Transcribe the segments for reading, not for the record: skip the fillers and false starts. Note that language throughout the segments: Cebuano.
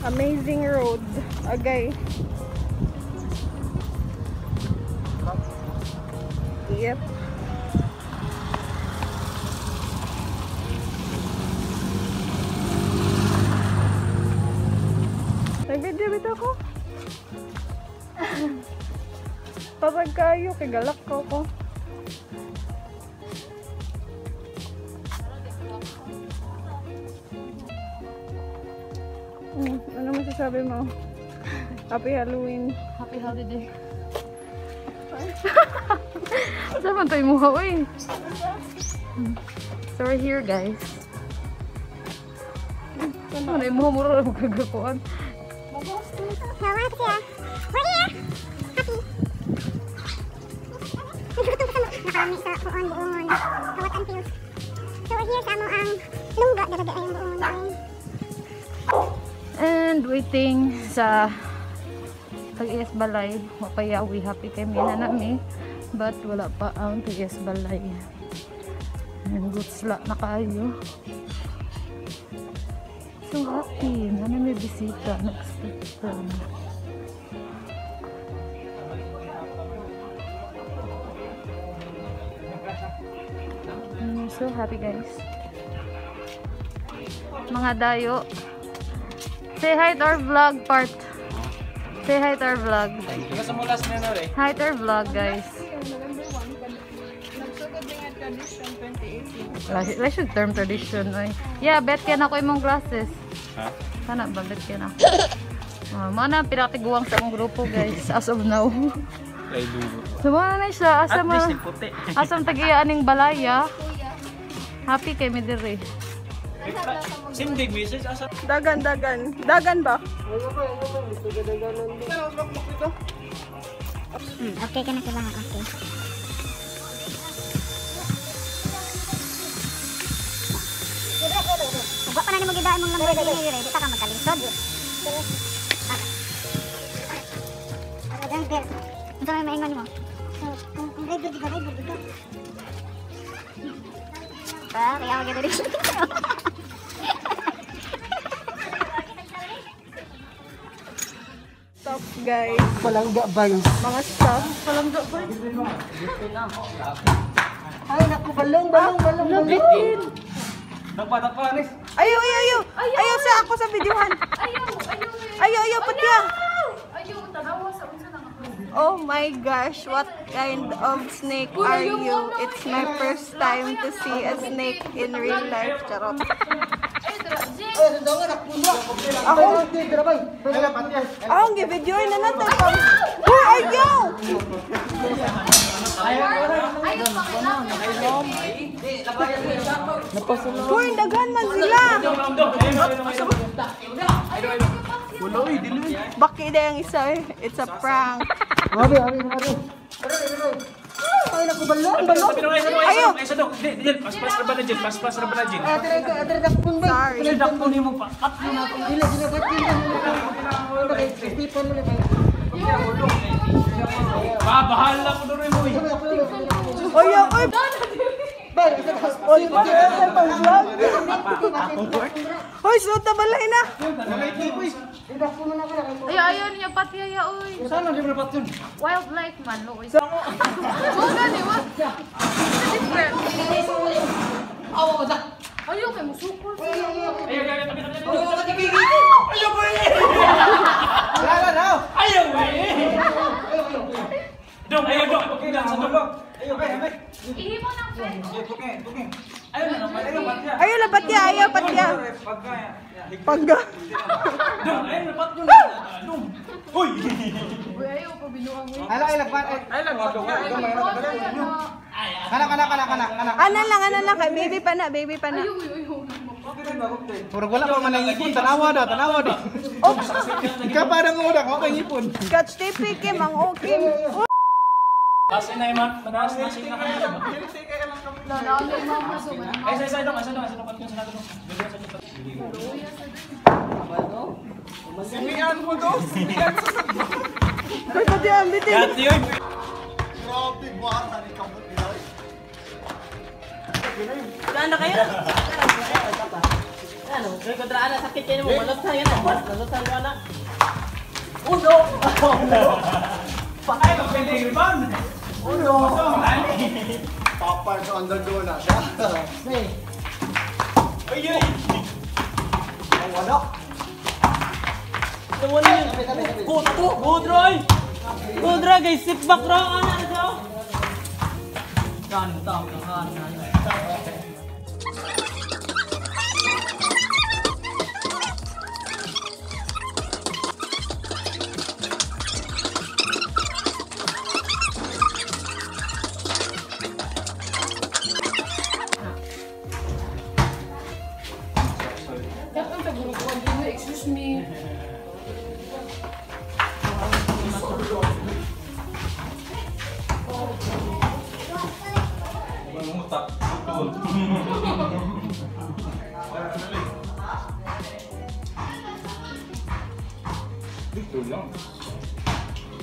Amazing road. Agay. Yep. Nag-video bitaw ko. Patag kayo, kay galak ko ko. Ano masasabi mo? Happy Halloween. Happy holiday. Saan man tayo mukha, uy? So we're here, guys. Ano na yung mukha mura na magkagakuan? We're here. Happy. Nakami sa buon buon. Kawatan feels. So we're here sa amo ang lungga dalaga ay buon. And waiting sa tag-iyas balay. Mapayawi, happy kami na nami. But wala pa ang tag-iyas balay. And gutsla na kayo. So happy. Nana may bisita. Unexpected. I'm so happy, guys. Mga dayo. Say hi to our vlog part. Say hi to our vlog. Hi to our vlog, guys. November 1, nagsugod din ang tradition 2018. I should term tradition. Ay. Yeah, bet ka na ko imong glasses. Ha? Kana ba, bet ka na. Mo na pinatiguang sa akong grupo, guys, as of now. So mo na siya, asa ma. Asam tagiya aning balaya. Happy kay mi diri. Sindig message asa. Dagan, dagan. Dagan ba? Okay ka na kailangan, okay. Ugwa pa na nimo gidaan mong Lamborghini dire, di ta ka magkalisod. Unsa may maingon nimo? Kung driver di ka, driver di ka. Pa, kaya ako gid diri. Stop, guys. Palangga vibes. Mga staff. Palangga vibes. Ay, naku, balong, balong, balong, balong. Nagpa, nagpa, anis. Ayo, ayo, ayo. Ayo sa ako sa videohan. Ayaw, ayaw. Ayo, ayo, patya. Ayaw, tanawa sa unsa na ako. Oh my gosh, what kind of snake are you? It's my first time to see a snake in real life. Charot. Ako, akong gi-video na natin pag. Uy, ayaw! Uy, daghan man sila! Baki na yung isa eh. It's a prank. Abi, abi, abi. Ay, naku, balong, balong. Ayaw! Paspas ra ba na, Jill? Paspas ra ba na, Jill? Sorry. Dili, dili, dili, dili. Ba, bahala ko doon mo eh. Oy, oy! Oy, pang vlog! Hoy, suot na balay na! Ayaw, ayaw niya pati ayaw, oy. Saan ang di mo dapat yun? Wildlife man, no? Mo gani, what? Different. Ayaw kay musukol siya. Ayaw, ayaw, tabi, tabi, tabi. Ayaw, boy! Ayaw, boy! Dong, ayaw, dong. Okay lang sa dong. Ayaw, bay, bay. Ihimo ng friend. Ayaw na, ayaw, patya. Ayaw na patya, ayaw patya. Pagga. Dong, ayaw na, patya. Dong. Uy! Uy, ayaw pa binuang uy. Ala, ay, lagpan, ay. Ayaw lang, dong. Kana, kana, kana, kana, kana. Ana lang, ana lang. Baby pa na, baby pa na. Ayaw, ayaw, ayaw. Murag wala pa man ang ipon, tanawa daw, tanawa daw. Oh, Ikaw parang udak, ako kang ipon. catch TP Kim, ang okay. Kasi na yung manaas na siya na kanila. Ay, sa isa dong, isa dong, isa dong, patya sa dong. Simian mo do, simian sa Uy, patya, ang bitin. Yati yun. Grabe, buhatan ni kamot nila. Ano kayo? Ano? Kay kontra ana sakit kayo mo malutang yan. Malutang ko ana. Uno. Ay, magpwede rebound. Uno. Papar sa undergo na siya. Ay, ay. Wala. Wala yun. Good, good, Roy. Good, Roy. Guys, sit back, Roy. Ano, ano? Kan, tao, kan. Excuse me. Dito lang.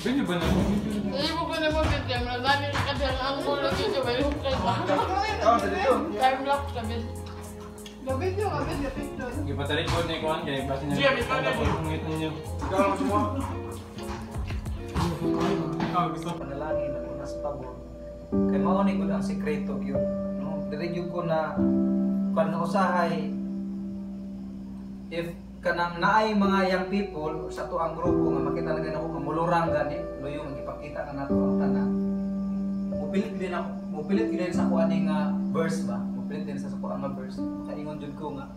Pwede ba na? Hindi mo ko na mag-time. Namin kasi ang angulo dito. May hook ka ba? Time lapse kami. Ipatalit ko na ikuhan kaya basta niya. Pangit ninyo. Panalangin ako nas pabor. Kay mao ni gud ang sekreto gyud. No, diri gyud ko na kan usahay if kanang naay mga young people sa to ang grupo nga makita na gani ako kamulurang gani luyo nga gipakita na nato ang tanan. Mupilit din ako, mupilit gyud sa ako ani nga verse ba? Mupilit din sa ako ang nga verse. Makaingon jud ko nga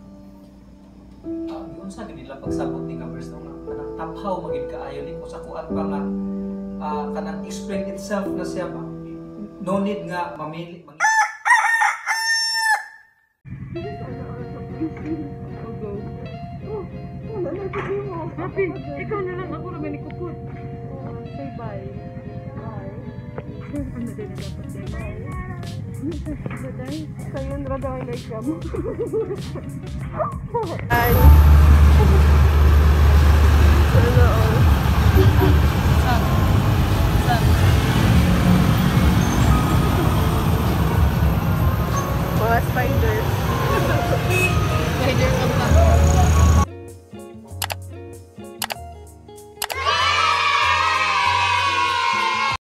giunsa gid nila pagsabot ni nga verse no nga kanang taphaw magid kaayo ni kung sa kuan pa nga kanang explain itself na siya ba. No need nga mamili Happy, ikaw na lang ako naman ikupot. Say bye. Bye. Ano din na dapat day? Bye. Sayon ra daw ang nagkam. Ay. Sana all. Mga spiders.